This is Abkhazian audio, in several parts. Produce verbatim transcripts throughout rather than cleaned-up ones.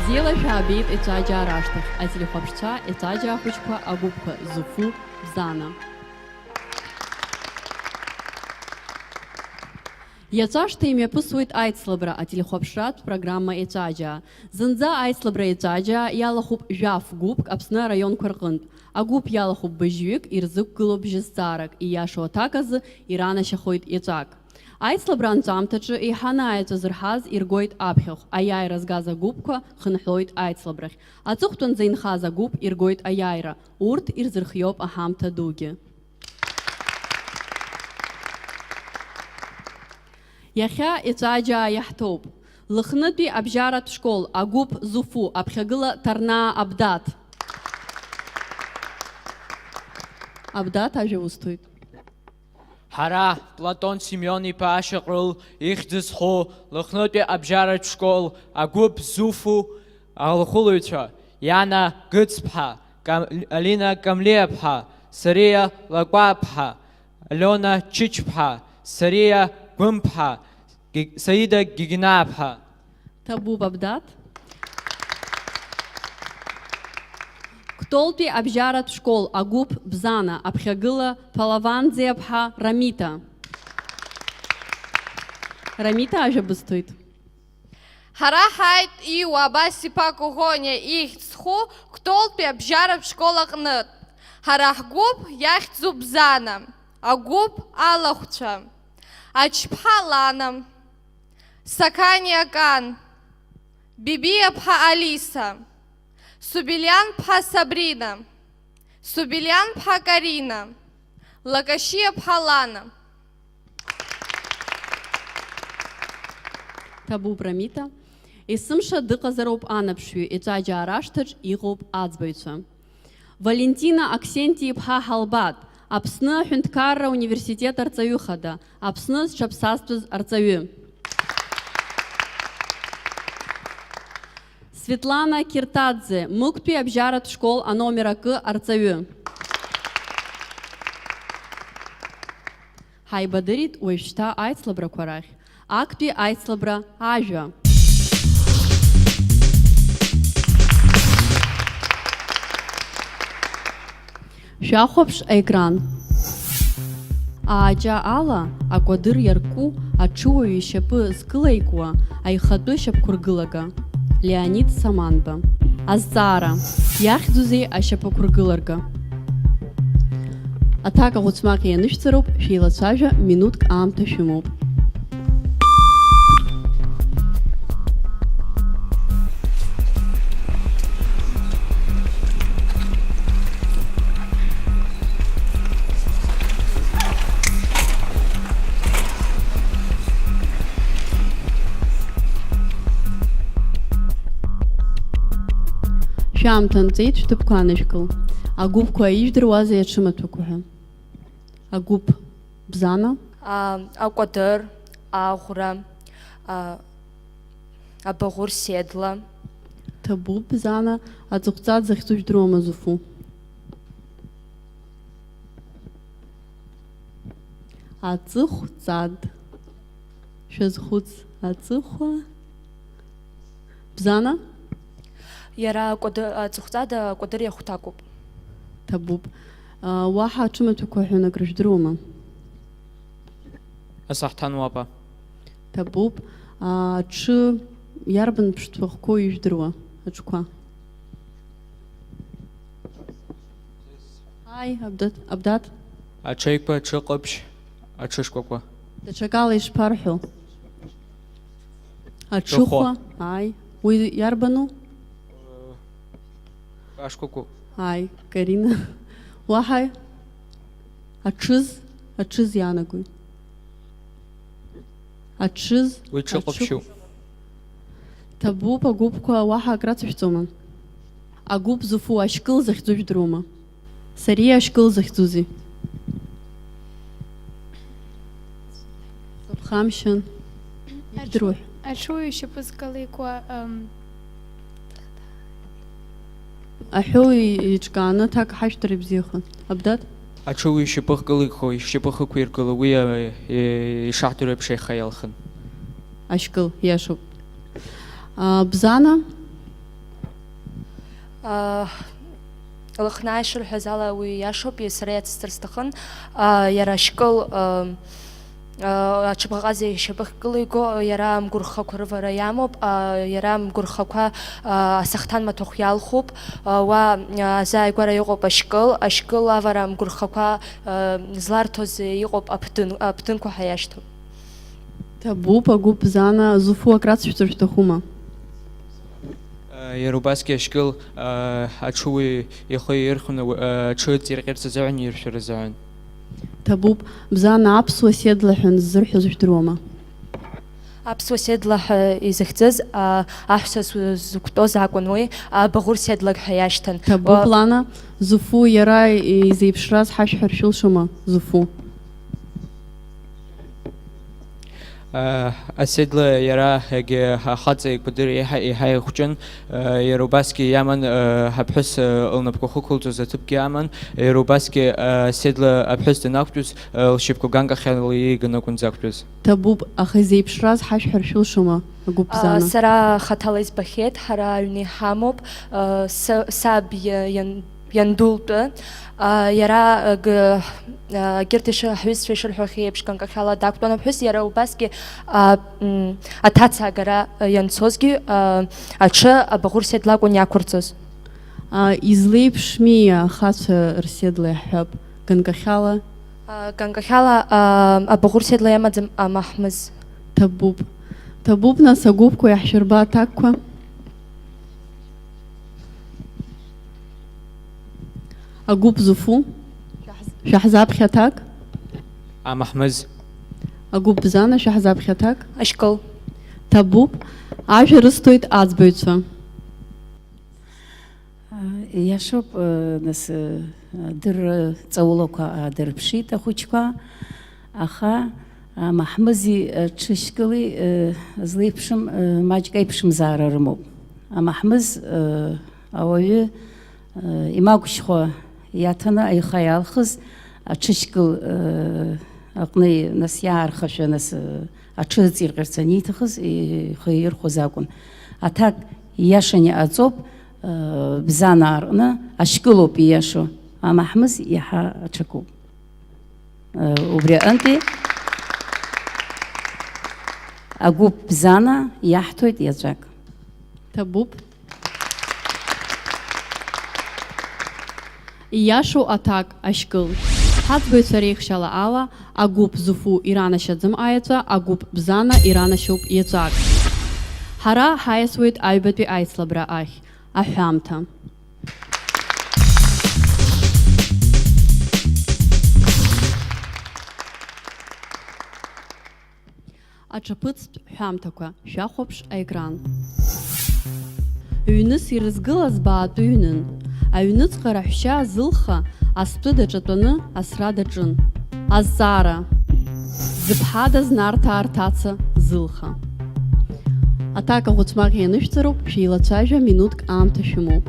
Бзиала шәаабеит еҵәаџьаа рашҭахь, ателехәаԥшцәа, еҵәаџьаа хәыҷқәа, агәыԥқәа Зуфу, Бзана. Иаҵәашҭа имҩаԥысуеит аицлабра, ателехәаԥшратә программа Еҵәаџьаа. Зынӡа аицлабра еҵәаџьаа иалахәуп жәаф гәыԥк Аԥсны араионқәа рҟынтә. Агәыԥ иалахәуп быжьҩык, ирзықәгылоуп бжьы зҵаарак, ииашоу аҭак азы иранашьахоит еҵәак. Аицлабра анҵәамҭаҿы еиҳаны аеҵәа зырҳаз иргоит аԥхьахә, аиааира згаз агәыԥқәа хынҳәлоит аицлабрахь. Аҵыхәтәанӡа инхаз агәыԥ иргоит аиааира, урҭ ирзырхиоуп аҳамҭа дугьы. Иахьа еҵәаџьаа иаҳҭоуп. Лыхнытәи абжьаратә школ агәыԥ Зуфу, аԥхьагыла Ҭарнаа Абдаҭ. Абдаҭ, ажәа усҭоит. Ҳара, Платон Семион-иԥа Ашьаҟрыл ихьӡ зху Лыхнытәи абжьаратә школ агәыԥ Зуфу алахәылаҩцәа, Иана Гыцԥҳа, Кам-, Алина Камлиаԥҳа, Сариа Лакәаԥҳа, Алиона Чычԥҳа, Сариа Гәымԥҳа, Ги-, Саида Гигинааԥҳа. Ҭабуп, Абдаҭ. Кәтолтәи абжьаратә школ агәыԥ Бзана, аԥхьагыла Ԥалаванӡиаԥҳа Рамита. Рамита, ажәа бысҭоит. Ҳара ҳааит Иуа Абас-иԥа Коӷониа ихьӡ зху Кәтолтәи абжьаратә школ аҟнытә. Ҳара ҳгәыԥ иахьӡуп Бзана, агәыԥ алахәцәа. Ачԥҳа Лана, Сақаниа Кан, Бибиаԥҳа Алиса, Субелианԥҳа Сабрина, Субелианԥҳа Карина, Лакашиаԥҳа Лана. Ҭабуп, Рамита. Есымша дыҟазароуп анаԥшҩы, еҵәаџьаа рашҭаҿ иҟоуп аӡбаҩцәа. Валентина Аксенти-иԥҳа Ҳалбат, Аԥсны аҳәынҭқарра университет арҵаҩы хада, Аԥсны зҽаԥсазтәыз арҵаҩы. Светлана Киртадзе, Мықәтәи абжьаратә школ аномер акы арҵаҩы. Ҳаибадырит уажәшьҭа аицлабрақәа рахь. Актәи аицлабра ажәа. Шәахәаԥш аекран. Ааҷа ала акәадыр иарку аҽыуаҩы ишьапы зкылаикуа аихатәы шьапқәыргылага, Леонид Саманба. Азҵаара, иахьӡузеи ашьапықәыргыларга? Аҭак аӷәыцмаҟьа ианышәҵароуп, шәеилацәажәа, минуҭк аамҭа шәымоуп. Шәаамҭа нҵәеит, шәҭыԥқәа анышәкыл. Агәыԥқәа ижәдыруазеи аҽымаҭәақәа ҳәа? Агәыԥ Бзана. А, акәадыр, аӷәра, а, абаӷәыр седла. Ҭабуп, Бзана, аҵыхәҵад захьӡу жәдыруама, Зуфу? Аҵыхәҵад. Шәазхәыц, аҵыхәа. Бзана? Иара акәады-, аҵыхәҵада акәадыр иахәҭакуп. Ҭабуп. А, уаҳа аҽымаҭәақәа ҳәа акры жәдыруама? Асаҳҭан уапа. Ҭабуп. А, аҽы иарбан ԥштәы ахқәоу ижәдыруа аҽқәа? Ааи, Абдат, Абдат. Аҽеиқәа, аҽыҟаԥшь, аҽышкәакәа. Даҽакала ишԥарҳәо? Аҽыхәа. Аҽыхәа. Ааи. Уи иарбану? Ашкәакәоуп. Ааи, Карина. Уаҳа? Аҽыз, аҽыз иаанагои? Аҽыз, уи ҽыҟаԥшьуп. Аҽы-, ҭабуп, агәыԥқәа уаҳа ак рацәышәҵома? Агәыԥ Зуфу ашькыл захьӡу жәдыруама? Сариа ашькыл захьӡузеи? Сыԥхамшьан. Ижәдыруа. Аҽуаҩ ишьапы зкылеикуа, ам, Аҳәоу иҿкааны аҭак ҳашәҭар ибзиахон. Абдат? Аҽы уи ишьапы хкылихуа, ишьапы хықәиргыло, уи, а, и-, ишаҳдыруа еиԥш еиха иалхын. Ашькыл, иашоуп. А, Бзана? Аа, Лыхнаа ишырҳәаз ала, уи иашоуп, сара иацысҵар сҭахын. Аа, иара ашькыл, аа, аа, аҽыбӷаҟаза ишьапы ахькылиго, иара амгәырхақәа рывара иамоуп, аа, иара амгәырхақәа, аа, асахҭан маҭәахә иалхуп, аа, уа, аа, азааигәара иҟоуп ашькыл, ашькыл авара амгәырхақәа, аа, зларҭоз иҟоуп аԥдын, аԥдынқәа ҳәа иашьҭоуп. Ҭабуп, агәыԥ Бзана, Зуфу акрацәшәҵәар шәҭахума? Иара убасгьы ашькыл, аҽы уи ихы ирхәаны, аҽы ҵирҟьарц азыҳәан иршәыр азыҳәан. Ҭабуп, Бзана, аԥсуа седла ҳәа ззырҳәоз жәдыруама? Аԥсуа седла ҳәа изыхьӡыз, а, аҳәса зу-, зықәтәоз акәын уи, а, Баӷәыр седлак ҳәа иашьҭан. Ҭабуп, Уа- Лана, Зуфу иара изеиԥшраз ҳашәҳәар шәылшома, Зуфу? Аседла иара егьи ахаҵа икәадыр еиҳа, еиҳа ихәҷын, иара убасгьы иаман, аԥҳәыс лнапқәа хықәылҵоз аҭыԥгьы аман, иара убасгьы аседла аԥҳәыс данақәтәоз, лшьапқәа ганкахьала ииганы акәын дзақәтәаз. Ҭабуп, аха изеиԥшраз ҳашәҳәар шәылшома, агәыԥ Бзана? Сара хаҭала избахьеит, ҳара аҩны иҳамоуп, са-, саб иа-, иан-, иандултәы, а, иара, а, г-, а, егьырҭ иши-, ҳҩызцәа ишырҳәахьеи еиԥш, ганкахьала дақәтәан аԥҳәыс, иара убасгьы, а, м, аҭаца агара, а, ианцозгьы, а, аҽы абаӷәырсиа длакәын иақәырҵоз. А, излеиԥшми ахацәа рседла иаҳҳәап, ганкахьала? А, ганкахьала, а, абаӷәырсиа дла иамаӡам амаҳмыз. Ҭабуп. Ҭабуп, нас, агәыԥқәа иаҳшәырба аҭакқәа. Агәыԥ Зуфу, шәаҳзаԥхьа аҭак? Амаҳмыз. Агәыԥ Бзана, шәаҳзаԥхьа аҭак? Ашькыл. Ҭабуп. Ажәа рысҭоит аӡбаҩцәа. Иашоуп, нас, адырра ҵаулақәа аадырԥшит ахәыҷқәа, аха, а, Маҳмызи, а, Ҽышькыли, а, злеиԥшым, а, маҷк аиԥшымзаара рымоуп. Амаҳмыз, а, ауаҩы, а, имагәшьхәа иаҭаны аиха иалхыз, аҽышькыл, а, аҟны, нас, иаархашәа, нас, а, аҽы ыҵирҟьарц аниҭахыз, ихы ирхәоз акәын. Аҭак ииашаны иҟаҵоуп, Бзанаа рҟны ашькылоуп ииашоу, амаҳмыз иаҳа аҽакуп. Убри аҟынтәи агәыԥ Бзана иаҳҭоит иаҵәак. Ҭабуп. Ииашоу аҭак, ашькыл. Ҳаӡбаҩцәа реихшьала ала, агәыԥ Зуфу иранашьаӡам аеҵәа, агәыԥ Бзана иранашьоуп иаҵәак. Ҳара ҳаиасуеит аҩбатәи аицлабра ахь. Аҳәамҭа. Аҿаԥыцтә ҳәамҭақәа, шәахәаԥш аекран. Ҩныс ирызгылаз баатәы ҩнын. Аҩныҵҟа раҳәшьа зылха астәы даҿатәаны асра даҿын. Азҵаара. Дзыԥҳадаз Нарҭаа рҭаца зылха. Аҭак аӷәыцмаӷ ианышәҵароуп, шәеилацәажәа, минуҭк аамҭа шәымоуп.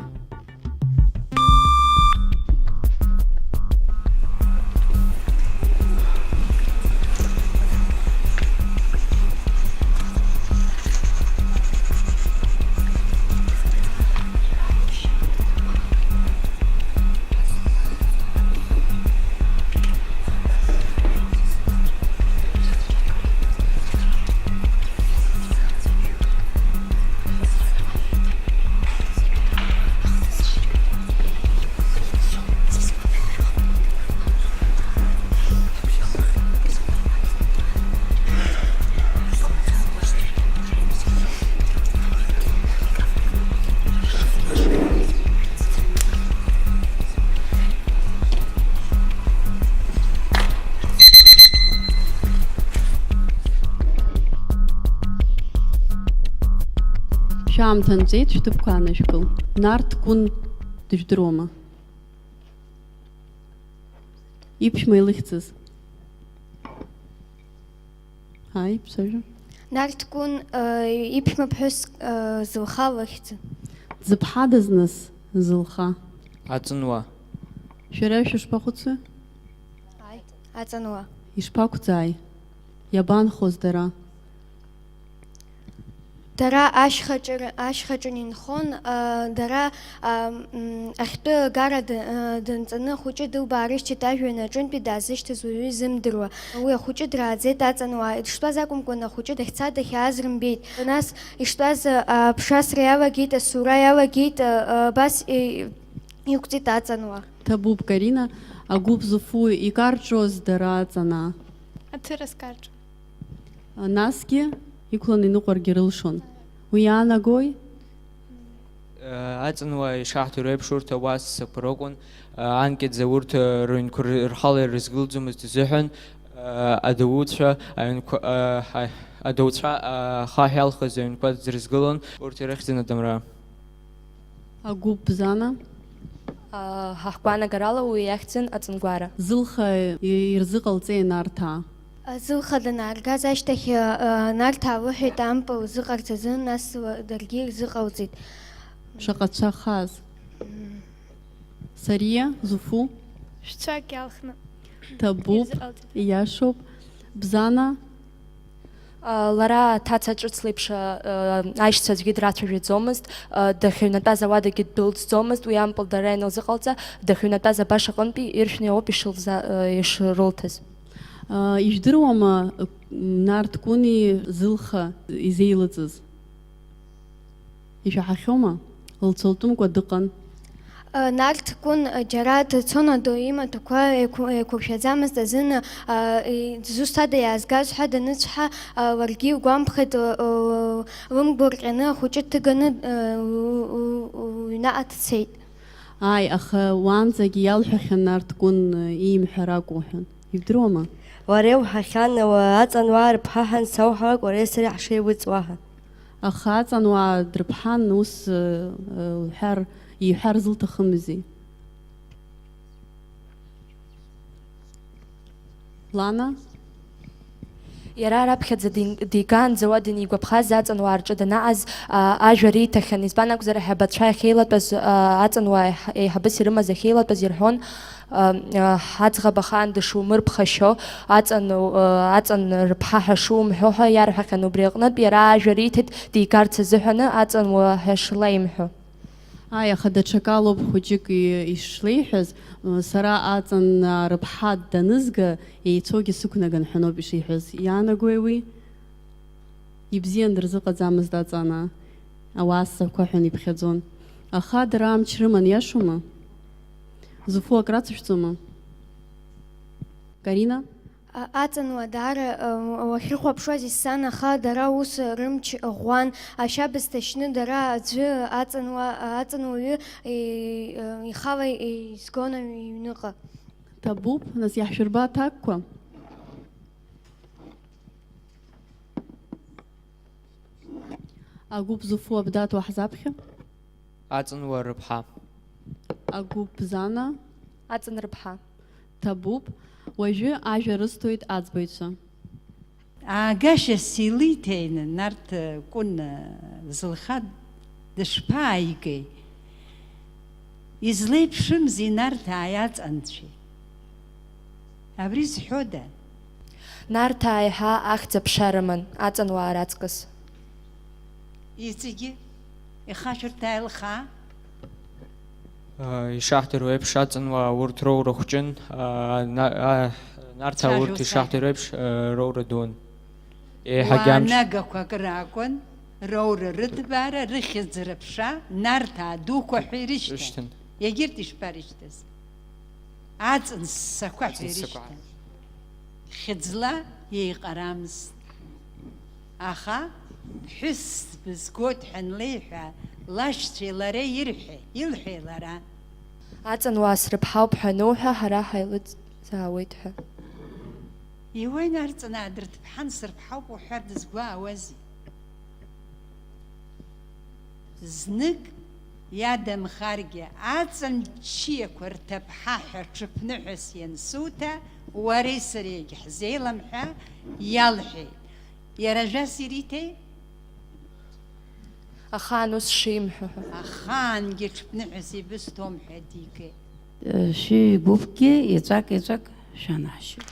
Шәаамҭа нҵәеит, шәҭыԥқәа аанышәкыл. Нарҭ Кәын дыжәдыруама? Иԥшәма илыхьӡыз. Ааи, бцәажәа. Нарҭ Кәын, э, иԥшәма ԥҳәыс, э, зылха лыхьӡын. Дзыԥҳадаз нас зылха? Аҵынуа. Шәара шәышԥахәыцуеи? Ааи, аҵынуа. Ишԥақәҵааи? Иабанхоз дара? Дара ашьхаҿы, ашьхаҿы инхон, а, дара, а, м, ахьтәы агара д-, а, данҵаны ахәыҷы дылбаарышьҭит ажәҩан аҿынтәи даазышьҭыз уаҩы изымдыруа. Уи ахәыҷы драаӡеит аҵануаа. Дыштәаз акәымкәан, ахәыҷы дахьца дахьааз рымбеит. Нас иштәаз, а, аԥшасра иалагеит, асура иалагеит, а, а, абас и-, иқәҵит аҵануа. Ҭабуп, Карина, агәыԥ Зуфу икарҿоз дара аҵанаа. Ацыра скарҿ. Насгьы иқәланы иныҟәаргьы рылшон. Уи иаанагои? Аҵануаа ишаҳдыруа еиԥш, урҭ ауаа ссақәа ракәын, анкьаӡа урҭ рыҩнқәа рхала ирызгылӡомызт азыҳәан, адауцәа аҩнқәа, адауцәа ахаҳә иалхыз аҩнқәа дрызгылон, урҭ ирыхьӡын адамра. Агәыԥ Бзана. А, ҳа ҳгәаанагарала уи иахьӡын аҵангәара. Зылха ирзыҟалҵеи Нарҭаа? Зылха данааргаз ашьҭахь, а, Нарҭаа лыҳәеит ампыл зыҟарҵаз азын, нас ла-, даргьы ирзыҟалҵеит. Шаҟа цәа хаз. Сариа, Зуфу? Шәцәак иалхны. Ҭабуп, ирзыҟалҵеит. Иашоуп. Бзана? Лара аҭаца ҿыц леиԥш, аишьцәа аӡәгьы драцәажәаӡомызт, дахьыҩнатәаз ауадагьы ддәылҵӡомызт, уи ампыл дара ианылзыҟалҵа, дахьыҩнатәаз абаш аҟынтәи иршәны иоуп ишылза-, ишрылҭаз. Ижәдыруама, Нарҭ Кәыни Зылха изеилыҵыз? Ишәаҳахьоума? Лцәалтәымкәа дыҟан. Нарҭ Кәын џьара дцон, адо имаҭәақәа еиқәыршәаӡамызт азын, дызусҭада иаазгаз ҳәа даныцәҳа, ларгьы игәамԥхеит, лымгәа рҟьаны ахәыҷы дҭыганы лҩнаҟа дцеит. Ааи, аха уаанӡагьы иалҳәахьан Нарҭ Кәын иимҳәар акәу ҳәа. Ибдыруама? Уара иуҳәахьан, аҵануаа рыԥҳа ҳәа ансауҳәалак, уареи сареи ҳшеибыҵуа ҳәа. Аха аҵануаа дрыԥҳан ус, э, э, лҳәар, иҳәар зылҭахымзи. Лана? Иара раԥхьаӡа дин-, дигаанӡа уа данигәаԥхаз аҵануаа рҿы данаҟаз, а, ажәа риҭахьан, избан акәзар, аҳәабацәа ахьеилатәаз, а, аҵануаа еиҳ-, еиҳабыс ирымаз ахьеилатәаз ирҳәон, а, а, аӡӷаб ахаан дышумырԥхашьо, аҵан, а, аҵан рыԥҳа ҳәа шумҳәо ҳәа иарҳәахьан, убри аҟнытә иара ажәа риҭеит, дигарц азыҳәаны, аҵануа ҳәа шлаимҳәо. Ааи, аха даҽакалоуп хәыҷык и-, ишлеиҳәаз, сара аҵан рыԥҳа данызга, еицәоугьы сықәнаган ҳәа ноуп ишиҳәаз. Иаанагои уи? Ибзиан дырзыҟаҵамызт аҵанаа. Ауаа ссақәа ҳәа иԥхьаӡон. Аха дара амч рыман, иашоума? Зуфу, ак рацәышәҵома? Карина? А-, аҵануаа даара, а, уахьрыхәаԥшуаз иссан, аха дара ус рымч ӷәӷәан, ашьабсҭа шьны дара аӡәы аҵануа-, аҵануаҩы и-, а, ихала изгон аҩныҟа. Ҭабуп, нас иаҳшәырба аҭакқәа? Агәыԥ Зуфу Абдаҭ уаҳзаԥхьа? Аҵануа рыԥҳа. Агәыԥ Зана. Аҵан рыԥҳа. Ҭабуп. Уажәы ажәа рысҭоит аӡбаҩцәа. Аагашьас илиҭеины Нарҭ Кәын Зылха дышԥааигеи? Излеиԥшымзи Нарҭаа иаҵанцәеи? Абри зҳәода? Нарҭаа еиҳа ахьӡ-аԥша рыман, аҵануаа раҵкыс. Иҵегьы ихашәырҭа аилхаа? Ишаҳдыруа еиԥш, аҵануаа урҭ роура хәҷын, а, на-, а, Нарҭаа урҭ, ишаҳдыруа еиԥш, а, роура дуун. Еиҳагьы амч. Уаанагақәак ракәын, роура рыҭбаара, рыхьӡ-рыԥша Нарҭаа дуқәа ҳәа ирышьҭан. Ирышьҭан. Егьырҭ ишԥарышьҭаз? Аҵан ссақәа ҳәа ирышьҭан. Хьыӡла еиҟарамызт. Аха ԥҳәыс бызгоит ҳәа анлеиҳәа, лашьцәеи лареи ирҳәеи, илҳәеи лара? Аҵануаа срыԥҳауп ҳәа ануҳәа, ҳара ҳаилыҵзаауеит ҳәа. Иуеин арҵанаа дырҭыԥҳан сырԥҳауп уҳәар дызгәаауазеи? Знык иадамхаргьы, аҵан ччиақәа рҭыԥҳа ҳәа ҽыԥныҳәас иансуҭа, уареи сареи егьҳзеилам ҳәа иалҳәеит. Иара ажәас ириҭеи? Ахаан ус шимҳәо ҳәа. Ахаангьы ҽыԥныҳәас ибысҭом ҳәа дигеит. Шәи гәыԥгьы еҵәак-еҵәак шәанаҳшьып.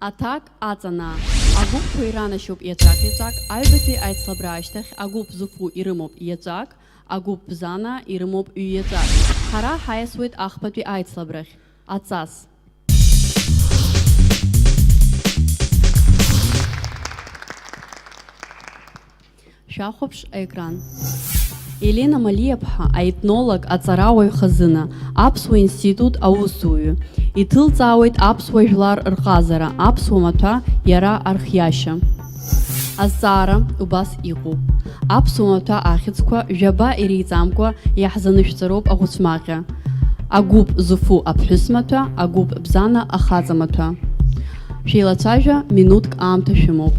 Аҭак аҵанаа. Агәыԥқәа иранашьоуп иаҵәак-иаҵәак, аҩбатәи аицлабра ашьҭахь агәыԥ Зуфу ирымоуп иаҵәак, агәыԥ Бзана ирымоуп ҩ-иаҵәак. Ҳара ҳаиасуеит ахԥатәи аицлабрахь, аҵас. Шәахәаԥш аекран. Елена Малиаԥҳа, аетнолог, аҵарауаҩ хазына, Аԥсуа институт аусзуҩы, иҭылҵаауеит аԥсуа жәлар рҟазара, аԥсуа маҭәа иара архиашьа. Азҵаара убас иҟоуп. Аԥсуа маҭәа ахьӡқәа жәаба иреиҵамкәа иаҳзанышәҵароуп ахәыцәмаҟьа. Агәыԥ Зуфу аԥҳәыс маҭәа, агәыԥ Бзана ахаҵа маҭәа. Шәеилацәажәа, минуҭк аамҭа шәымоуп.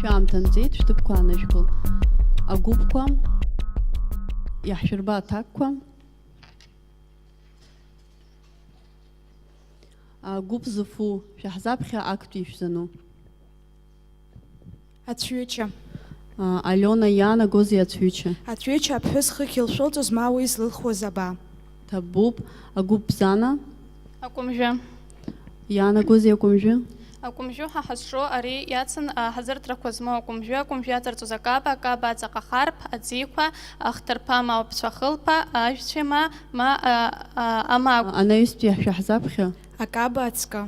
Шәаамҭа нҵәеит, шәҭыԥқәа аанышәкыл. Агәыԥқәа, иаҳшәырба аҭакқәа. Агәыԥ Зуфу, шәаҳзаԥхьа актәи ишәзану. Ацәҩыча. А, Алиона, иаанагозеи ацәҩыча? Ацәҩыча аԥҳәыс хыхь илшәылҵоз ма уи злылхуаз аба. Ҭабуп. Агәыԥ Бзана? Акәымжәы. Иаанагозеи акәымжәы? Акәымжәы ҳәа ҳазҿу ари иацын, а, ҳазыртрақәа змоу акәымжәы, акәымжәы иаҵарҵоз акаба, акаба аҵаҟа ахарԥ, аӡиқәа, ахҭырԥа ма аԥцәа хылԥа, ажәцәа ма, ма, а, а, амагә. Анаҩстәи шәаҳзаԥхьа? Акаба ацкы.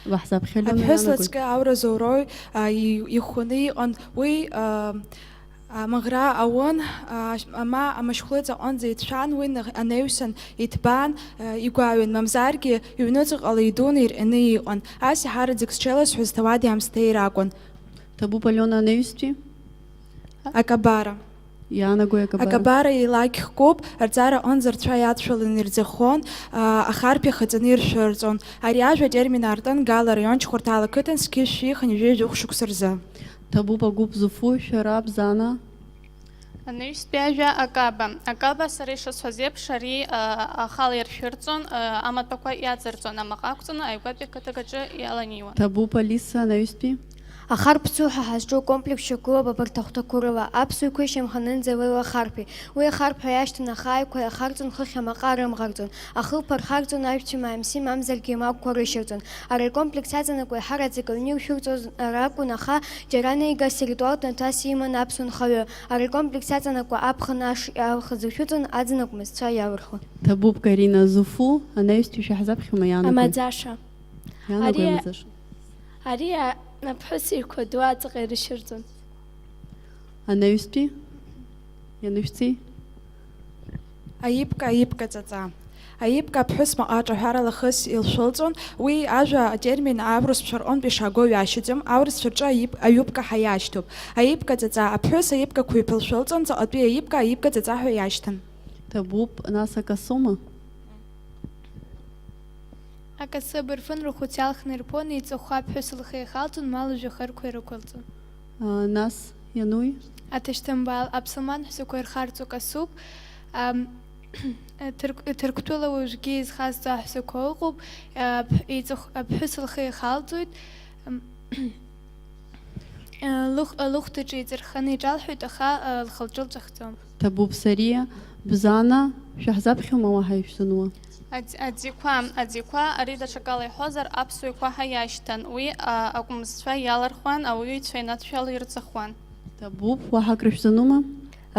Уаҳзаԥхьа, Алиона, аԥҳәыс иаанагои? Лыҵкы Аура Заурои, а, и-, ихәаны иҟан. Уи, а, а, маӷра ауан, а, ама-, амашьхәлыҵ аҟынӡа ицәан, уи нах-, анаҩсан иҭбаан, а, игәаҩан, мамзаргьы иҩныҵҟала идуны ирҟьаны иҟан. Ас иҳараӡак зҽеиласҳәоз ҭауади-аамсҭеи ракәын. Ҭабуп, Алиона, анаҩстәи? Акабара. Иаанагои акабара? Акабара еилақь хкуп, арҵара аҟынӡа рцәа иадшәаланы ирӡаххон, а, ахарԥ иахаҵаны иршәырҵон. Ари ажәа атермин аартын Гала араион Чхәарҭала ақыҭан зқьи жәшәи хынҩажәи жәохә шықәса рзы. Ҭабуп, агәыԥ Зуфу, шәара, Бзана? Анаҩстәи ажәа акаба. Акаба, сара ишысҳәаз еиԥш, ари, а, ахала иршәырҵон, а, амаҭәақәа иаҵарҵон, амаҟа ақәҵаны аҩбатәи ақыҭак аҿы иаланиуан. Ҭабуп, Алиса, анаҩстәи? Ахарԥ цуҳа ҳазҿу комплекс шьақәгылоуп абарҭ ахәҭақәа рыла, аԥсуеиқәеи шьамханынӡа илеиуа ахарԥи. Уи ахарԥ ҳәа иашьҭан ахааиқәа иахарҵон, хыхь амаҟа рымӷарҵон, ахылԥа рхарҵон, ажәцәа ма М С мамзаргьы имагәқәа рышьарҵон. Ари акомплекс аҵанакуа еиҳараӡак аҩны ишәырҵоз ракәын, аха џьара неигас иритуалтә маҭәас иман аԥсуа нхаҩы. Ари акомплекс аҵанакуа аԥхын аш иалхыз ршәыҵон, аӡын акәмызцәа иалырхуан. Ҭабуп, Карина, Зуфу, анаҩстәи шәаҳзаԥхьома, иаанагои? Амаӡаша. Иаанагои Ари амаӡаша? Ари а-, аԥҳәыс еиқәа ду аҵаҟа ирышьырҵон. Анаҩстәи? Ианышәҵеи? Аибка, аибка ҵаҵа. Аибка аԥҳәыс маҟа аҿаҳәара лахыс илшәылҵон, уи ажәа атермин аурысцәа рҟынтә ишаго ҩашьаӡом, аурысцәа рҿы аиб-, аиубка ҳәа иашьҭоуп. Аибка ҵаҵа аԥҳәыс аибкақәа иԥылшәылҵон, ҵаҟатәи аибка аибка ҵаҵа ҳәа иашьҭан. Ҭабуп, нас акасома? Акасы абырфын рахәыц иалхны ирԥон, еиҵыхәхәа аԥҳәыс лхы иахалҵон, ма лыжәҩахырқәа ирықәылҵон. А, нас иануи? Аҭышьҭымбаал аԥсылман ҳәсақәа ирхарҵо касуп. Ам, Ҭырк-, Ҭырқәтәыла уажәгьы изхазҵо аҳәсақәа ыҟоуп. Аԥ-, еиҵых-, аԥҳәыс лхы иахалҵоит. Ам, Лыхә-, лыхәдаҿы иҵырхханы иҿалҳәоит, аха, а, лхы-лҿы лҵәахӡом. Ҭабуп, Сариа. Бзана, шәаҳзаԥхьома уаҳа ишәзануа? Аӡ-, аӡиқәа, аӡиқәа, ари даҽакала иҳәозар, аԥсуа еиқәа ҳәа иашьҭан. Уи, а, акәымзцәа иалархуан, ауаҩы ицәа инадшәало ирҵахуан. Ҭабуп, уаҳа акры шәзанума?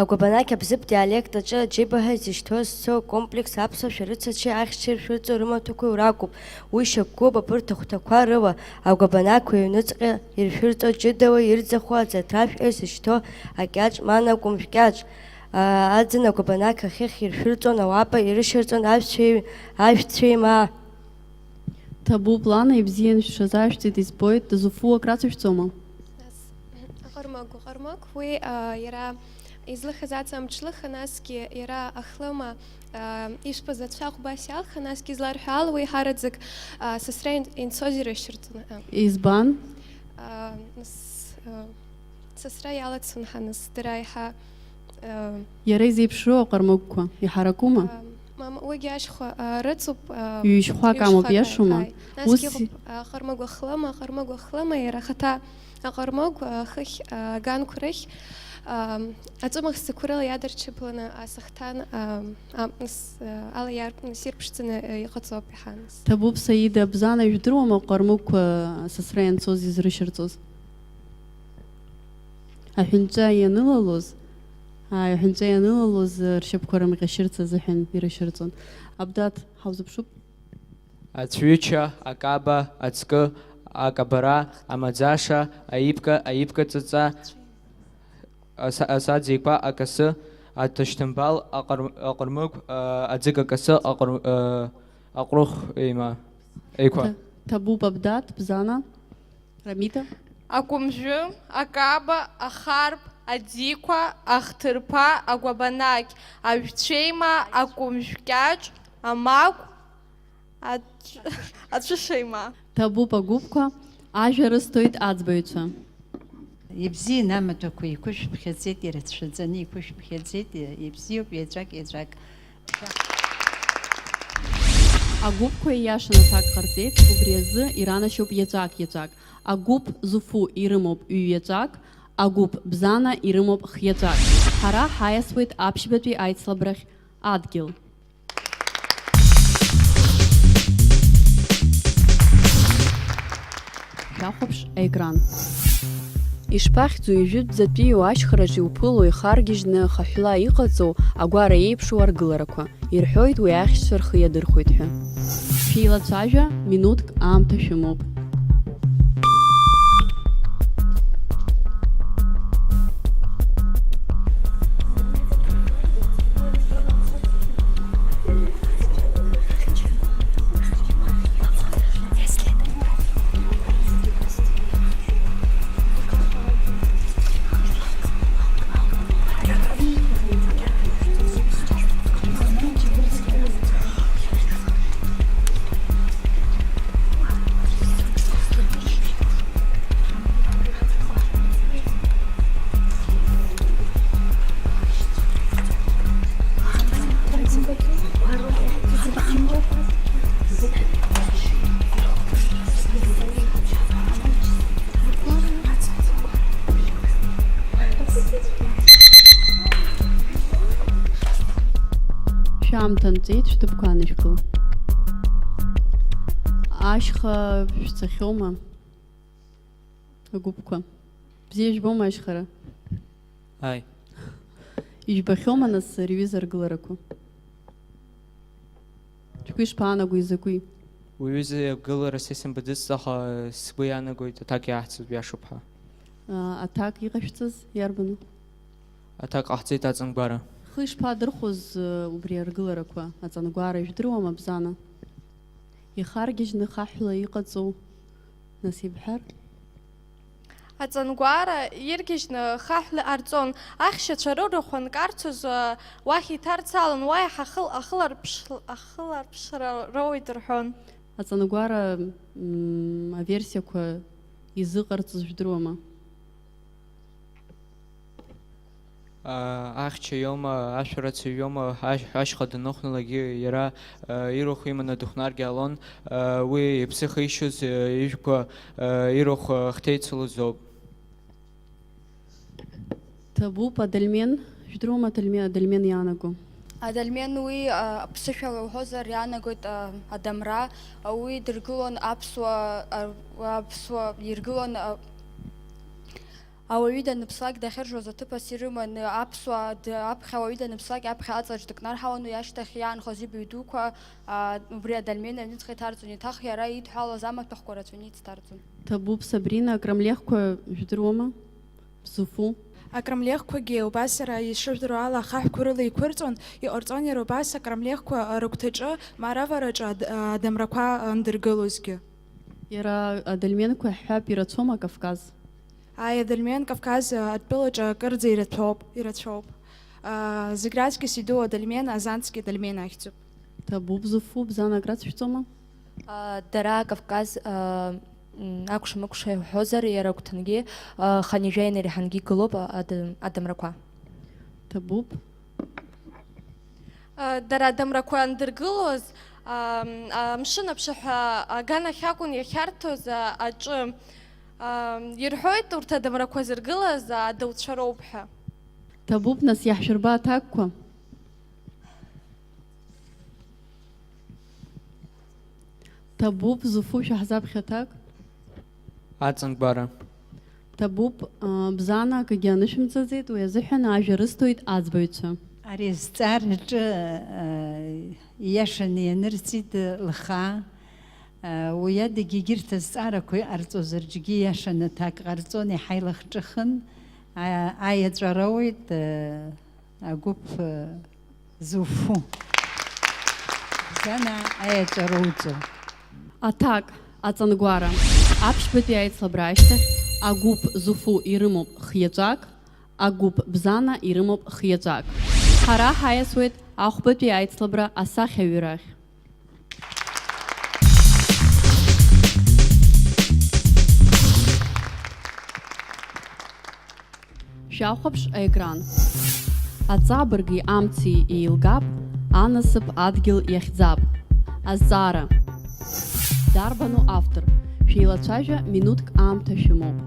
Агәабанақь абзыԥ диалект аҿы аџьеибаҳәа изышьҭоу зцу акомплекс аԥсуа шәарыцачи ахьчеи ршәырҵо рымаҭәақәеи ракәуп. Уи шьақәгылоуп абарҭ ахәҭақәа рыла, агәабанақь уи аҩныҵҟа иршәырҵо ҷыдала ирӡахо аӡаҭрашәҟәа изышьҭоу акьаҿ, ма накәымжә кьаҿ. Аӡын агәабанақь ахьхь иршәырҵон ауапа, ирышьырҵон ашәцәеи-, ашәцәеимаа. Ҭабуп, Лана, ибзиан шәҽазаашәҵеит, избоит, Зуфу акрацәышәҵома? Нас, аҟармагә, аҟармагә, уи, а, иара излыхыз аҵа амҽлыха, насгьы иара ахлыма, а, ишәпа заҵә ахә убас иалха, насгьы изларҳәо ала, уи ҳараӡак, а, сасра ин-, инцоз ирышьырҵон, а. Избан? А, нас, а, Сасра иалацон ҳанысдыр аиҳа, э, Иара изеиԥшроу аҟармыгәқәа иҳаракума? Э, мам, уигьы ашьхәа, э, рыҵуп, э, Ҩышьхәак амоуп, ҩышьхәак, иашоума? Ааи. Насгьы Ус иҟоуп, э, аҟармыгә ахлыма, аҟармыгә ахлыма, иара хаҭа аҟармыгә, э, хыхь, э, аганқәа рыхь, э, аҵәымӷ ссақәа рыла иадырчыпланы асахҭан, э, а, с-, э, ала иарп-, сирԥшӡаны, э, иҟаҵоуп иҳаныз. Ҭабуп, Саида, Бзана, ижәдыруама аҟармыгәқәа сасра ианцоз изрышьырҵоз? Аҳәынҵәа ианылалоз, ааи, аҳәынҵәа ианылалоз, ршьапқәа рымҟьашьырц азыҳәан ирышьырҵон. Абдат, ҳаузыԥшуп. Ацәҩыча, акаба, ацкы, акабара, амаӡаша, аибка, аибкаҵәҵәа, аса-, асаӡеиқәа, акасы, аҭышьҭымбал, аҟыр-, аҟырмыгә, а, аӡыгакасы, аҟыр-, а, аҟәрыхә еима-, еиқәа. Ҭа-, ҭабуп, Абдат, Бзана. Рамида? Акәымжәы, акаба, ахарԥ, аӡиқәа, ахҭырԥа, агәабанақь, ажәцәеимаа, акәымжәкьаҿ, амагә, аҵә-, аҵәышеимаа. Ҭабуп агәыԥқәа, ажәа рысҭоит аӡбаҩцәа. Ибзиан амаҭәақәа еиқәышәԥхьаӡеит, ирацәаӡаны еиқәышәԥхьаӡеит, ибзиоуп, еҵәак, еҵәак. Агәыԥқәа ииашаны аҭак ҟарҵеит, убри азы иранашьоуп иаҵәак-иаҵәак. Агәыԥ Зуфу ирымоуп ҩ-иаҵәак, агәыԥ Бзана ирымоуп х-иаҵәак. Ҳара ҳаиасуеит аԥшьбатәи аицлабрахь адгьыл. Шәахәаԥш аекран. Ишԥахьӡу, ижәытәӡатәиу ашьхараҿ иуԥыло, ихаргьежьны хаҳәла иҟаҵоу агәара еиԥшу аргыларақәа? Ирҳәоит уи ахьшьцәа рхы иадырхәоит ҳәа. Шәеилацәажәа, минуҭк аамҭа шәымоуп. Шәаамҭа нҵәеит, шәҭыԥқәа анышәкыл. Ашьха шәцахьоума? Агәыԥқәа. Бзиа жәбома ашьхара? Ааи. Ижәбахьоума, нас, ари аҩыза аргыларақәа? Шәгәы ишԥаанагои, закәи? Уи аҩыза аргылара са исымбаӡацт, аха сгәы иаанагоит, аҭак иаҳҵоит, иашоуп ҳәа. А, аҭак иҟашәҵаз иарбану? Аҭак ҟаҳҵеит аҵангәара. Хы ишԥадырхәоз, э, убри аргыларақәа? Аҵангәара ижәдыруама, Бзана? Ихаргьежьны хаҳәла иҟаҵоу, нас ибҳәар? Аҵангәара иргьежьны хаҳәла ҟарҵон, ахьшьацәа рырахә анкарцоз, э, уахь иҭарцалон, уа иаҳа ахыл-, ахыларԥш-, ахыларԥшра роуеит рҳәон. Аҵангәара, м, аверсиақәа изыҟарҵаз жәдыруама? Аа, ахьча иоума, ашәарацаҩ иоума, ашь-, ашьха даныхәналакгьы иара, аа, ирахә иманы дыхәнаргьы ҟалон, аа, уи иԥсы хишьыз, аа, ижәқәа, аа, ирахә, аа, хҭеицалоз ауп. Ҭабуп, Адальмен, жәдыруама Адальмен, Адальмен иаанаго? Адальмен уи, а, ԥсышәала уҳәозар, иаанагоит, а, адамра, а, уи дыргылон аԥсуа, а, аԥсуа, иргылон, а, Ауаҩы даныԥслак дахьыржәуаз аҭыԥас ирыманы, аԥсуаа д-, аԥхьа ауаҩы даныԥслак аԥхьа аҵаҿ дыкнарҳауан, уи ашьҭахь иаанхоз ибаҩ дуқәа, аа, убри Адальмени аҩныҵҟа иҭарҵон, еиҭах иара идҳәалаз амаҭәахәқәа рацәаны ицҭарҵон. Ҭабуп, Сабрина, акрамлехқәа жәдыруама? Бзуфу? Акрамлехқәагьы убас, сара ишыжәдыруа ала, ахаҳәқәа рыла иқәырҵон, иҟарҵон иара убас акрамлехқәа рыгәҭаҿы, ма равараҿы ад-, адамрақәа андыргылозгьы. Иара адольменқәа иаҳҳәап, ирацәоума Кавказ? Ааи, адольмен Кавказ атәылаҿы акырӡа ирацәоуп, ирацәоуп. Зегь раҵкыс иду адольмен, азанҵгьы адольмен ахьӡуп. Ҭабуп, Зуфу, Бзана акрацәшәҵома? Дара Кавказ, м, акәша-мыкәша иҳәозар, иара агәҭангьы, хынҩажәа инареиҳангьы игылоуп ад-, адамрақәа. Ҭабуп. Дара адамрақәа андыргылоз, ам, амшын аԥшаҳәа аганахь акәын иахьарҭоз, а, аҿы. Ам, ирҳәоит урҭ адамрақәа зыргылаз адауцәа роуп ҳәа. Ҭабуп, нас, иаҳшәырба аҭакқәа. Ҭабуп, Зуфу, шәаҳзаԥхьа аҭак. Аҵангәара. Ҭабуп, а, Бзана, акгьы анышәымҵаӡеит, уи азыҳәан ажәа рысҭоит аӡбаҩцәа. Ари азҵаараҿы, а, ииашаны ианырҵеит лхаа, а, уи адагьы егьырҭ азҵаарақәа иҟарҵоз рҿгьы ииашаны аҭак ҟарҵон, иаҳа илахҿыхын, а, аиаҵәара ауеит, а, агәыԥ, а, Зуфу. Бзана аиаҵәа роуӡом. Аҭак, аҵангәара. Аԥшьбатәи аицлабра ашьҭахь агәыԥ Зуфу ирымоуп хиаҵәак, агәыԥ Бзана ирымоуп хиаҵәак. Ҳара ҳаиасуеит ахәбатәи аицлабра асахьаҩы рахь. Шәахәаԥш аекран. Аҵабырги амци еилгап, анасыԥ адгьыл иахьӡап. Азҵаара. Дарбану автор? Шәеилацәажәа, минуҭк аамҭа шәымоуп.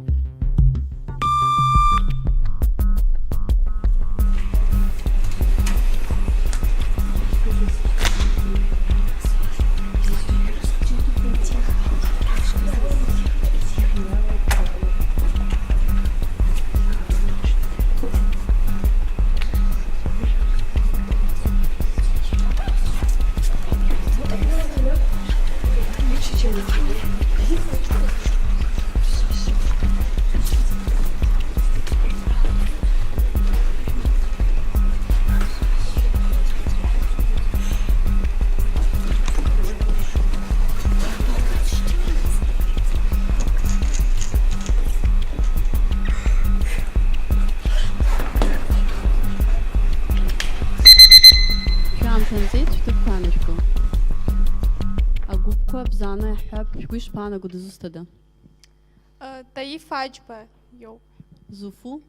Шәаамҭа анҵәеит, шәҭыԥқәа анашәкыл. Агәыԥқәа Бзана иаҳҳәап, шәгәы ишԥаанаго, дызусҭада? Э, Таиф Аџьба иоуп. Зуфу?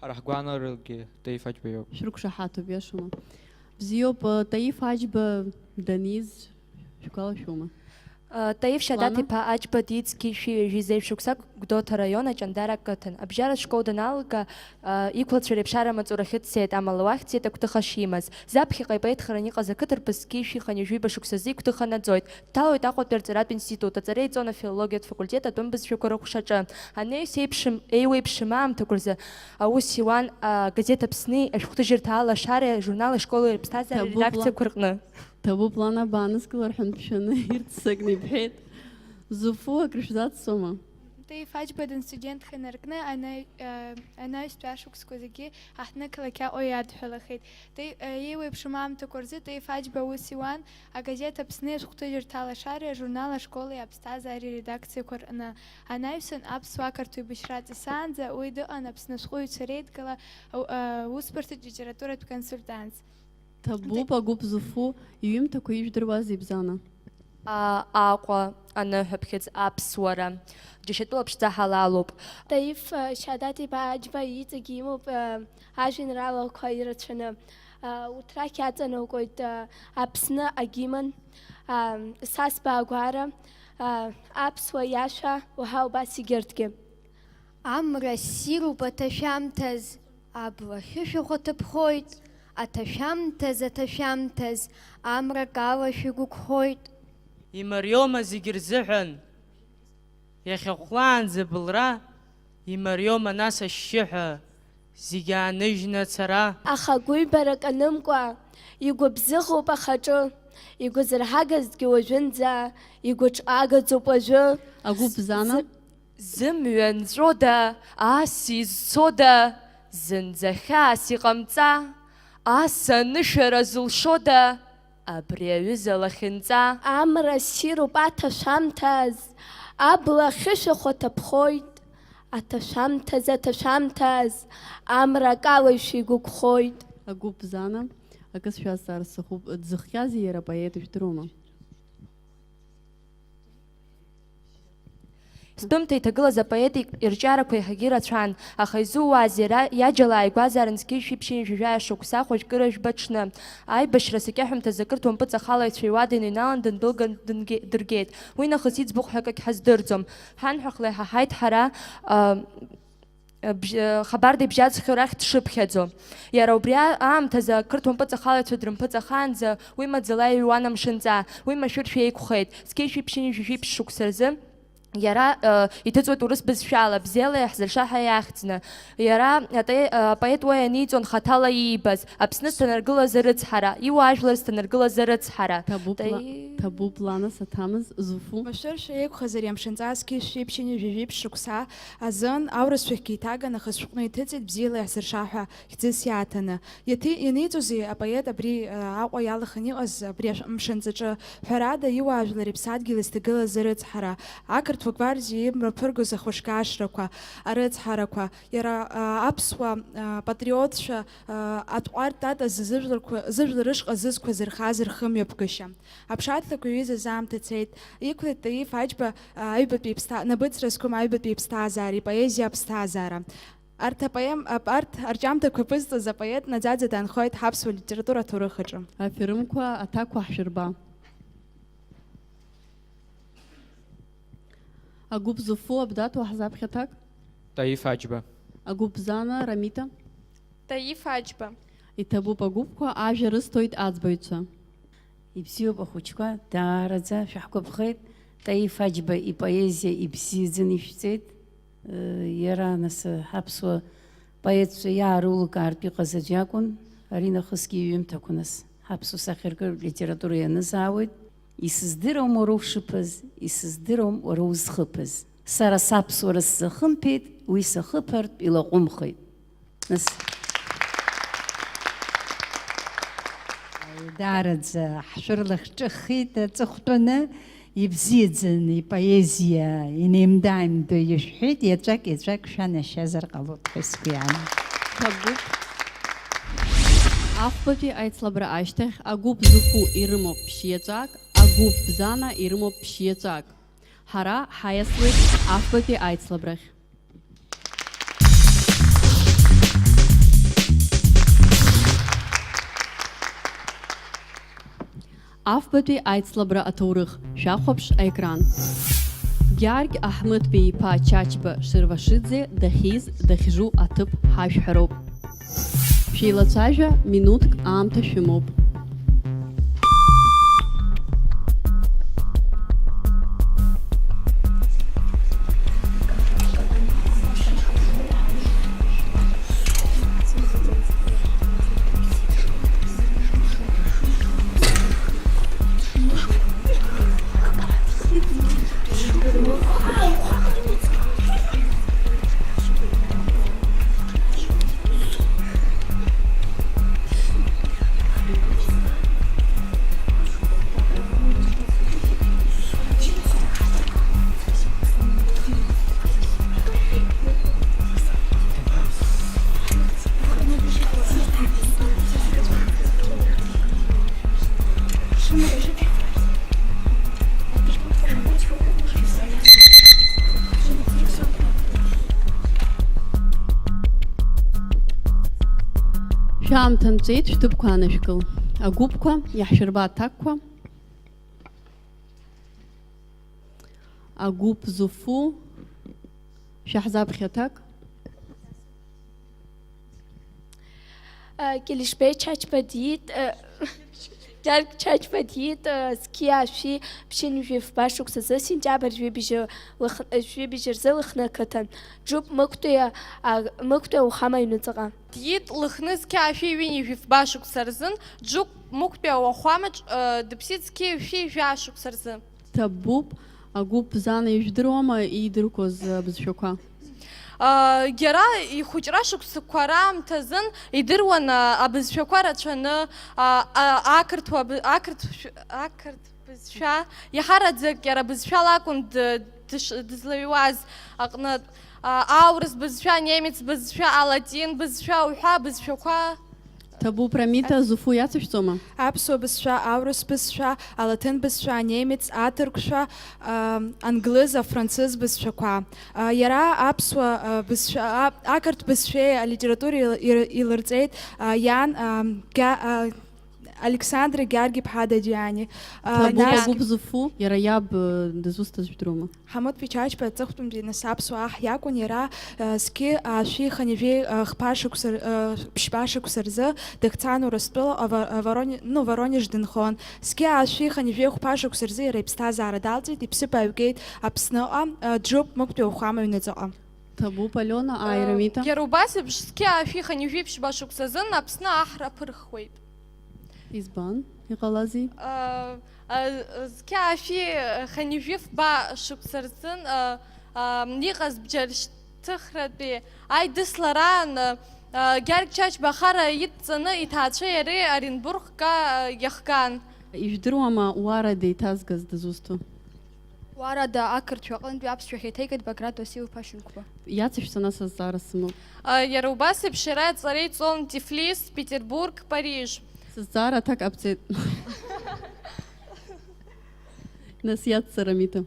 Ҳара ҳгәаанагарагьы Таиф Аџьба иоуп. Шәрықәшаҳаҭуп, иашоума? Бзиоуп, э, Таиф Аџьба даниз шәгәалашәома? Э, Таиф Шьадаҭ-иԥа Аџьба диит зқьи шәи ҩажәи зеижә шықәсак Гәдоуҭа араион Аҷандара ақыҭан. Абжьаратә школ даналга, э, иқәлацәа реиԥшаара амаҵура ахьыццеит, амала уахьӡ иеит агәҭыха шимаз. Заԥхьаҟа ипоет хараны иҟаз ақыҭарԥыс зқьи шәи хынҩажәи ҩба шықәсазы игәҭыха наӡоит. Дҭалоит Аҟәатәи арҵаратә институт, аҵара иҵон афилологиатә факультет атәым бызшәақәа рыхәшаҿы. Анаҩс еиԥшым, еиуеиԥшым аамҭақәа рзы аус иуан, а, газеҭ Аԥсни ашәҟәҭыжьырҭа Алашареи ажурнал Ашколи аԥсҭазаареи Ҭабуп, редакциақәа рҟны. Ҭабуп, лан, абааныскылар ҳәа дшәаны ирццакны ибҳәеит. Зуфу, акрышәзацҵома? Таиф Аџьба данстудентха инаркны анаҩ-, а, анаҩстәи ашықәсқәа зегьы аҳҭны-қалақь Аҟәа иадҳәалахеит. Таи-, а, еиуеиԥшым аамҭақәа рзы Таиф Аџьба аус иуан, Агазеҭ Аԥсни ашәҟәҭыжьырҭа Алашареи ажурнал Ашколи аԥсҭазаареи редакциақәа рҟны. Анаҩсан аԥсуа-ақырҭуа еибашьра ҵисаанӡа уи дыҟан Аԥсны ашәҟәыҩҩцәа реидгыла, а, аусбарҭаҿы литературатә консультантс. Ҭабуп, агәыԥ Зуфу, иҩымҭақәа ижәдыруазеи, Бзана? А, Аҟәа, аныҳәаԥхьыӡ, аԥсуара. Џьашьатәыла ԥшӡа ҳалалуп. Таиф, а, Шьадаҭ-иԥа Аџьба иҵегь имоуп, а, ажәеинраалақәа ирацәаны. А, урҭ рахь иаҵанакуеит, а, Аԥсны агимн, а, Сасба агәара, а, аԥсуа иашәа, уҳәа убас егьырҭгьы. Амра ссируп аҭашәамҭаз, абла хьышәахә аҭыԥхоит, аҭашәамҭаз, аҭашәамҭаз, амра калашәа игәыкхоит. Имариоума зегь рзыҳәан? Иахьахәлаанӡа былра, имариоума нас ашьшьыҳәа зегь ааныжьны ацара? Аха гәыҩбарак анымкәа, игәыбзыӷуп ахаҿы, игәазырҳагазҭгьы уажәынӡа, игәаҿ агаӡоуп уажәы. Агәыԥ Бзана? Зы- Зымҩа нҵәода, ас изцода, зынӡа хьаас иҟамҵа, ас анышәара зылшода, абри аҩыза лахьынҵа? Амра ссируп аҭашәамҭаз, абла ахьышәахәа ҭаԥхоит, аҭашәамҭаз, аҭашәамҭаз, амра акалашәа игәыкхоит. Агәыԥ Зана, акы сшәазҵаар сҭахуп, дзыхҟьазеи иара апоет, ижәдыруама? Стәымҭа иҭагылаз апоет ирҿиарақәа еиҳагьы ирацәан, аха изууазеи, иара иаџьал ааигәазаарын зқьи жәшәи ԥшьынҩажәи жәаҩа шықәса хәажәкыра жәба ҽны. Аибашьра асакьаҳәымҭазы ақырҭуа мпыҵахала ицәа иуада иныҩналан дындәылган дынге-, дыргеит. Уи нахыс иӡбахә ҳәа акагь ҳаздырӡом. Ҳанҳәахла иҳаҳаит ҳара, а, бжь-, хабар дибжьаӡхьоу рахь дшыԥхьаӡо. Иара убри а-, аамҭазы ақырҭуа мпыҵахалаҩцәа дрымпыҵахаанӡа уи маӡала иҩуан амшынҵа, уи машәыршәа еиқәхеит. Зқьи жәшәи ԥшьынҩажәи жәиԥшь шықәса рзы иара, э, иҭыҵуеит урыс бызшәала, бзиала иаҳзырша ҳәа иахьӡны. Иара атеи-, э, апоет уа ианиҵон хаҭала иибаз, Аԥсны сҭанаргылаз арыцҳара, иуаажәлар сҭанаргылаз арыцҳара. Ҭабуп ла-, Таи- ҭабуп лана саҭамыз, Зуфу. Машәыршәа еиқәхаз ари амшынҵа зқьи жәшәи ԥшьынҩажәи жәиԥшь шықәса азын аурысшәахьгьы иҭаган, аха сшәҟәны иҭыҵит бзиала иаҳзырша ҳәа хьӡыс иаҭаны. Иаҭи-, ианиҵозеи апоет абри, а, Аҟәа иалаханы иҟаз абри ашә-, мшынҵаҿы? Ҳәарада, иуаажәлар иԥсадгьыл изҭагылаз арыцҳара, ақырҭуа гвардиа имҩаԥыргоз ахәышкашрақәа, арыцҳарақәа, иара, а, аԥсуа, а, патриотцәа, а, атҟәар татазы зыжәларқәа, зыжәлар рышҟа зызқәа зырхаз рхымҩаԥгашьа. Аԥшатлакә иҩызаз аамҭа цеит, иқәлеит Таиф Аџьба, а, аҩбатәи иԥсҭа-, набыҵра зқәым аҩбатәи иԥсҭазаара, ипоезиа аԥсҭазаара. Арҭ апоем-, ап-, арҭ арҿиамҭақәа аԥызҵаз апоет наӡаӡа даанхоит ҳаԥсуа литература аҭоурых аҿы. Аферымқәа аҭакқәа ҳшәырба. Агәыԥ Зуфу, Абдатуа, ҳзаԥхьа аҭак? Таиф Аџьба. Агәыԥ Зана, Рамита. Таиф Аџьба. Иҭабуп агәыԥқәа, ажәа рысҭоит аӡбаҩцәа. Ибзиоуп, ахәыҷқәа, даараӡа шәаҳгәаԥхеит. Таиф Аџьба ипоезиа ибзиаӡаны ишәҵеит. Иара, нас, ҳаԥсуа поетцәа иаарулкаартә иҟаз аӡә иакәын. Ари нахысгьы иҩымҭақәа, нас, ҳаԥсуа сахьаркыратә литература ианызаауеит. Исыздыруам уара ушыԥаз, исыздыруам уара узхыԥаз. Сара саԥсуара сзахымԥеит, уи сахыԥартә илаҟәымхеит. Нас. Даараӡа ҳшәырлахҿыххеит аҵыхәтәаны, ибзиаӡаны ипоезиа инеимда-ааимдо ишәҳәеит, еҵәак-еҵәак шәанашьазар ҟалоит ҳәа сгәы иаанагоит. Ҭабуп. Афбатәи аицлабра ашьҭахь агәыԥ Зуфу ирымоуп ԥшьиаҵәак, агәыԥ Бзана ирымоуп ԥшьиаҵәак. Ҳара ҳаиасуеит афбатәи аицлабрахь. Афбатәи аицлабра аҭоурых шәахәаԥш аекран. Гьаргь Аҳмыҭбеи-иԥа Чачба Шервашиӡе дахьиз, дахьжу аҭыԥ ҳашәҳәароуп. Шәеилацәажәа, минуҭк аамҭа шәымоуп. Шәаамҭа нҵәеит, шәҭыԥқәа аанышәкыл. Агәыԥқәа, иаҳшәырба аҭакқәа. Агәыԥ Зуфу, шәаҳзаԥхьа аҭак. Кьылышбеи Чачба диит, Џьаргь Чачба диит, зқьи ашәи ԥшьынҩажәи фба шықәсазы, сентиабр жәибжьы лых-, жәибжь рзы Лыхны ақыҭан, Џьуп Мықәтәи, а, Мықәтәи ауахәама аҩныҵҟа. Диит Лыхны зқьи ашәи ҩынҩажәи фба шықәса рзын, Џьуп Мықәтәи ауахәамаҿ, э, дыԥсит зқьи жәшәи жәаа шықәса рзы. Ҭабуп, Агәыԥ Бзана ижәдыруама иидыркуаз абызшәақәа? А, иара ихәыҷра шықәсқәа раамҭазын идыруан, а, абызшәақәа рацәаны, а, а, ақырҭуа бы-, ақырҭ-, ақырҭ бызшәа, иаҳараӡак иара бызшәала акәын д-, дыш-, дызлаҩуаз аҟнытә, а, аурыс бызшәа, немец бызшәа, алатин бызшәа уҳәа абызшәақәа. Ҭабуп, Рамита, Зуфу иацышәҵома? Аԥсуа бызшәа, аурыс бызшәа, алаҭын бызшәа, анемец, аҭырқәшәа, а, англыз, афранцыз бызшәақәа. А, иара аԥсуа, а, бызшәа, а, ақырҭ бызшәеи алитературеи ил-, ир-, илырҵеит, а, иан, а, Гьа-, а, Александр Георги-иԥҳа Дадиани. А, Ҭабуп, нас Агәыԥ Зуфу, иара иаб, э, дызусҭаз жәдыруама? Ҳамыт Пичачба аҵыхәтәантәи нас аԥсуа аҳ иакәын, иара, э, зқьы аашәи хынҩажәи, э, хԥа шықәса р-, э, ԥшьба шықәса рзы дыхцан Урыстәыла, а, Ва-, а, Вороне-, ну, Воронеж дынхон. Зқьы аашәи хынҩажәи хәба шықәса рзы иара иԥсҭазаара далҵит, иԥсыԥ ааҩгеит Аԥсныҟа, э, Џьоуп, Мықәтәи ауахәама аҩныҵҟа. Ҭабуп, Алиона, ааи, Э, Рамита? Иара убас еиԥш, зқьы аашәи хынҩажәи ԥшьба шықәсазын Аԥсны аҳра аԥырхуеит. Избан? Иҟалазеи? Э, э, зқьы аашәи хынҩажәи фба шықәса рзын, э, э, иҟаз бџьар шьҭыхратәи аидыслараан, э, Гьаргь Чачба ахара идҵаны иҭаацәеи иареи Оренбургҟа, э, иахган. Ижәдыруама Уара деиҭазгаз дызусҭоу? Уарада ақырҭшәа аҟынтәи аԥсшәахь еиҭеигеит Баграт Васил-иԥа Шьынқәба. Иацышәҵа, нас азҵаара сымоуп. А, иара убас еиԥш иара аҵара иҵон Тифлис, Петербург, Париж. Сызҵаара аҭак ҟабҵеит. Нас иацҵа, Рамита.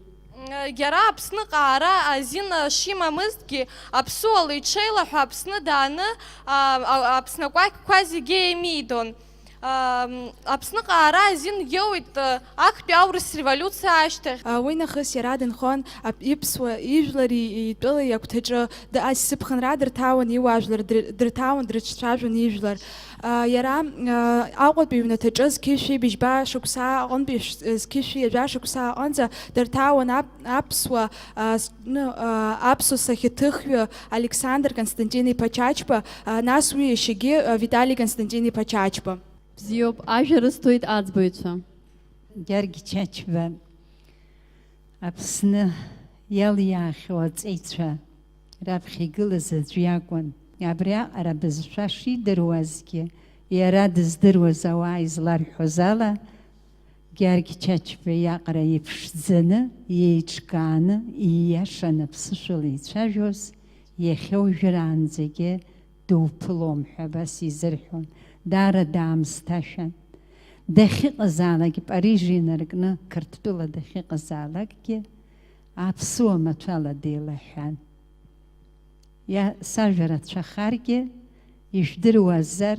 Иара Аԥсныҟа аара азин шимамызгьы, аԥсуала иҽеилаҳәа Аԥсны дааны, а, а, Аԥсны акәакьқәа зегьы еимидон. Ам, Аԥсныҟа аара азин иоуит, а, актәи аурыс револиуциа ашьҭахь. А, уи нахыс иара дынхон ап-, иԥсуа ижәлари итәылеи агәҭаҿы, д-, ас сыԥхынра дырҭаауан иуаажәлар, др-, дырҭаауан, дрыҿцәажәон ижәлар. А, иара, а, Аҟәатәи иҩнаҭаҿы зқьышәи быжьба шықәса аҟынтәи ш-, зқьышәи ҩажәа шықәса аҟынӡа дырҭаауан ап-, аԥсуа, а, с-, ну, а, аԥсуа сахьаҭыхҩы Александр Константин-иԥа Чачба, а, нас уи иашьагьы, а, Витали Константин-иԥа Чачба. Бзиоуп, ажәа рысҭоит аӡбаҩцәа. Гьаргь Чачба, Аԥсны иалиаахьоу аҵеицәа раԥхьа игылаз аӡә иакәын. Абриаҟара бызшәа шидыруазгьы, иара дыздыруаз ауаа изларҳәоз ала, Гьаргь Чачба иаҟара иԥшӡаны, иеиҿкааны, ииашаны аԥсышәала ицәажәоз, иахьа уажәраанӡагьы дуԥылом ҳәа абас изырҳәон. Даара даамысҭашәан. Дахьыҟазаалак, Париж инаркны Қырҭтәыла дахьыҟазаалакгьы, аԥсуа маҭәала деилаҳәан. Иа-, сажәа рацәахаргьы, ижәдыруазар,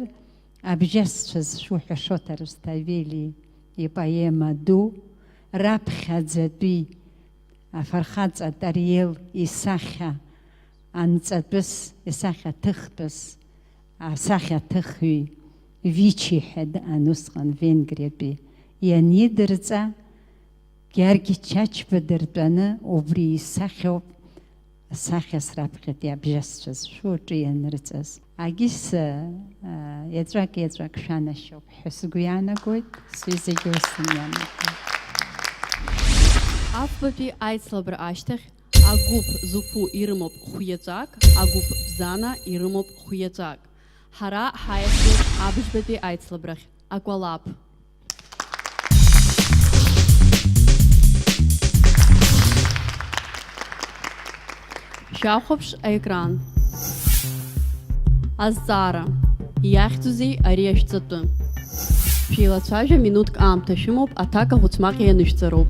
абжьасцәа зшәу ҳәа Шоҭа Русҭавели ипоема ду, раԥхьаӡатәи афырхаҵа Тариел исахьа анҵатәыс, исахьаҭыхтәыс, асахьаҭыхҩы Вичи ҳәа дыҟан усҟан Венгриатәи, ианидырҵа, Георги Чачба дыртәаны убри исахьоуп, асахьа сраԥхьатәи абжьасцәа зшәу аҿы ианырҵаз. Агьыс, а, еҵәак-еҵәак шәанашьоуп ҳәа сгәы иаанагоит, сҩызагьы ус имҩанаго. Афбатәи аицлабра ашьҭахь агәыԥ Зуфу ирымоуп хәиаҵәак, агәыԥ Бзана ирымоуп хәиаҵәак. Ҳара ҳаиасуеит абыжьбатәи аицлабрахь, акәалаԥ. Шәахәаԥш аекран. Азҵаара. Иахьӡузеи ари ашәҵатәы? Шәеилацәажәа, минуҭк аамҭа шәымоуп, аҭак ахәыцмаҟьа ианышәҵароуп.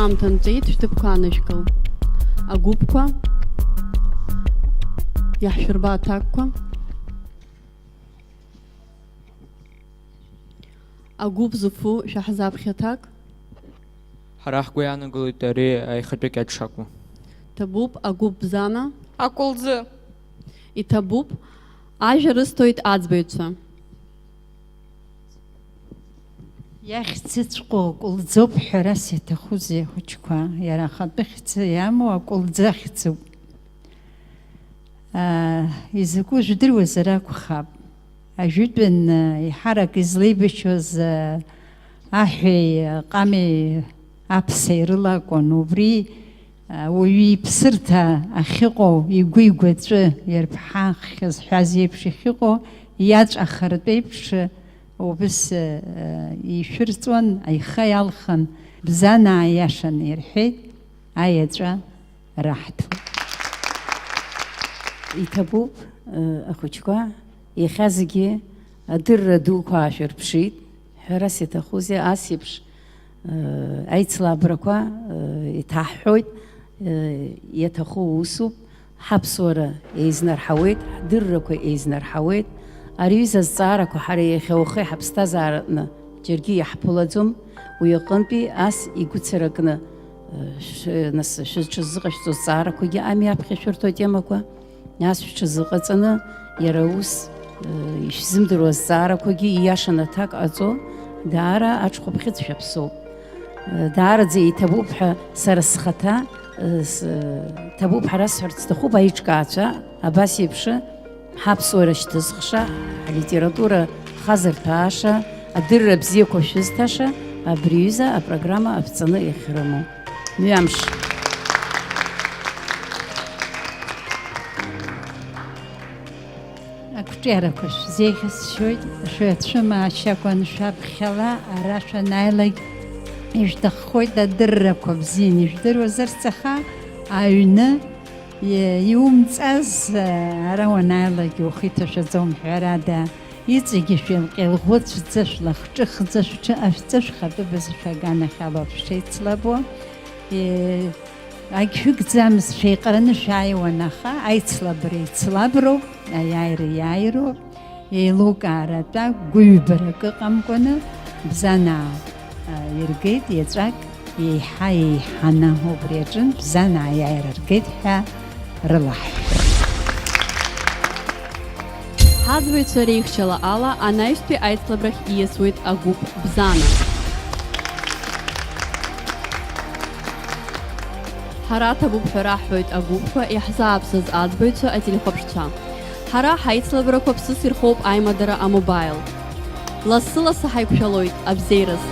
Аамҭа нҵәеит, шәҭыԥқәа анышәкыл. Агәыԥқәа, иаҳшәырба аҭакқәа. Агәыԥ Зуфу, шәаҳзаԥхьа аҭак. Ҳара ҳгәы иаанагоит ари аихатәы кьаҿ шакәу. Ҭабуп, агәыԥ Бзана. Акәылӡы. Иҭабуп, ажәа рысҭоит аӡбаҩцәа. Иахьӡыҵәҟьоу акәылӡоуп ҳәарас иаҭахузеи, ахәыҷқәа? Иара ахатәы хьӡы иамоу акәылӡы ахьӡуп. Аа, изакәу жәдыруазар акәхап. Ажәытәан, еиҳарак излеибашьуаз, аҳәеи аҟамеи аԥса ирылакәын. Убри, ауаҩы иԥсырҭа ахьыҟоу, игәы-игәаҵәы иарԥҳаххьаз ҳәа зеиԥш иахьыҟоу, иаҵәахартә еиԥш, убыс, ишәырҵуан, аиха иалхын, Бзанаа иашаны ирҳәеит, аеҵәа раҳҭоит. Иҭабуп, ахәыҷқәа, иахьа зегьы адырра дуқәа аашәырԥшит, ҳәарас иаҭахузеи, ас еиԥш, аицлабрақәа, иҭаҳҳәоит, иаҭаху усуп, ҳаԥсуара еизнарҳауеит, ҳдыррақәа еизнарҳауеит, ари аҩыза азҵаарақәа ҳара иахьа уахи ҳаԥсҭазаараҟны џьаргьы иаҳԥылаӡом, уи аҟынтәи ас игәыцаракны, шә-, нас шәызҽазыҟашәҵо зҵаарақәагьы ами аԥхьа шәырҭо атемақәа, ас шәҽазыҟаҵаны, иара ус, ишәзымдыруа зҵаарақәагьы ииашаны аҭак ҟаҵо, даара аҽхәаԥхьыӡ шәаԥсоуп. Даараӡа иҭабуп ҳәа сара схаҭа, с-, ҭабуп ҳәа расҳәарц сҭахуп, аиҿкаацәа, абас еиԥш, ҳаԥсуара шьҭызхша, ҳлитература хазырҭәааша, адырра бзиақәа шәызҭаша, абри аҩыза апрограмма аԥҵаны иахьрымоу. Мҩамш! Ақәҿиарақәа шәзеиӷьасшьоит, шәацәымаашьакәан шәаԥхьала ара шәанааилак ишәҭаххоит адыррақәа бзианы ижәдыруазарц, аха аҩны Е, иумҵаз, э, ара уанааилак ухы иҭашәаӡом, ҳәарада, иҵегьы шәеилҟьа-еилӷәыцәӡа, шәлахҿыхӡа, шәҽы ашәҵа шәхатәы бызшәа аганахьала шәшеицлабуа. Е, агьшәыгӡамызт, шәеиҟараны шәааиуан, аха аицлабра еицлаброуп, аиааира иааироуп. Еилукааратәа гәыҩбарак ыҟамкәаны, Бзанаа, а, иргеит еҵәак еиҳа-еиҳаны, убри аҿынтә Бзанаа иааира ргеит ҳәа рылаҳәҳәеит. Ҳаӡбаҩцәа реихшьала ала анаҩстәи аицлабрахь ииасуеит агәыԥ Бзана. Ҳара ҭабуп ҳәа раҳҳәоит агәыԥқәа, иаҳзааԥсаз аӡбаҩцәа, ателехәаԥшцәа. Ҳара ҳаицлабрақәа ԥсыс ирхоуп аимадара амобаил. Лассы-лассы ҳаиқәшәалоит абзеираз.